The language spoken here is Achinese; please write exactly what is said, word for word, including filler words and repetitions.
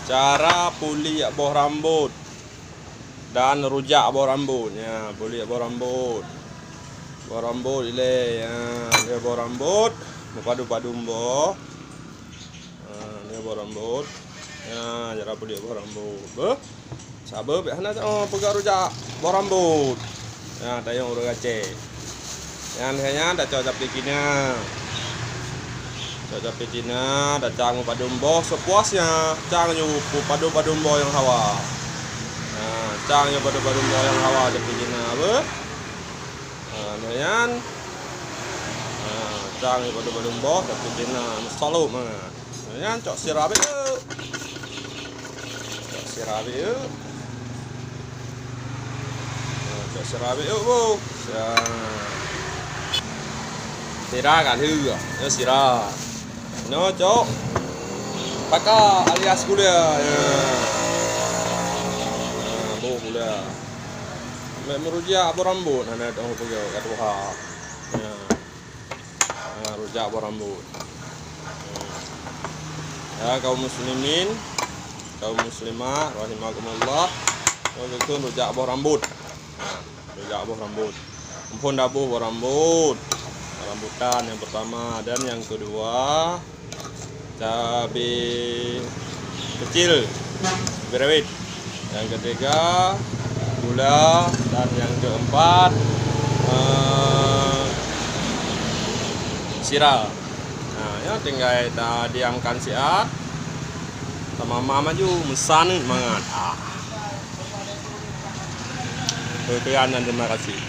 Cara puliek boh rambôt dan rujak boh rambôt. Ya, puliek boh rambôt. Boh rambôt ilée, ya, dia boh rambôt, meupadum-padum boh. Ha, dia boh rambôt. Ya, cara puliek boh rambôt. Beuh. Sabe bék hana, oh, peugah rujak boh rambôt. Ya, tayong ureuëng Aceh. Nyan, nyan tacok sapi Cina. Cok sapi Cina, tacang meupadum boh sepuasnya. Cang nyoe padum-padum boh nyang hawa. Ha, cang nyoe padum-padum boh nyang hawa sapi Cina, beuh. Ha, nyan. Ha, cang nyoe padum-padum boh sapi Cina. Meusalôb mangat. Nyan cok sira bék. Cok sira bék. Ha, cok sira bék, bu. Sira. Sira ka lheueh. Nyoe sira. Nyoe cok paka alias gula. Ya. Ha, boh gula. Mek meurujak boh rambôt hana dong peugah ka tuha. Ya. Ha, rujak boh rambôt. Ya, kaum muslimin, kaum muslimat rahimakumullah. Nyoe geukheun rujak boh rambôt. Ha, rujak boh rambôt. Muphom daboh boh rambôt. Rambutan yang pertama dan yang kedua cabe kecil, cabe rawit. Yang ketiga gula dan yang keempat eh, sira. Nah, ya tinggai ta diamkan siat. Tamama maju, meusaneut mangat. Ah. Sekian dan terima kasih.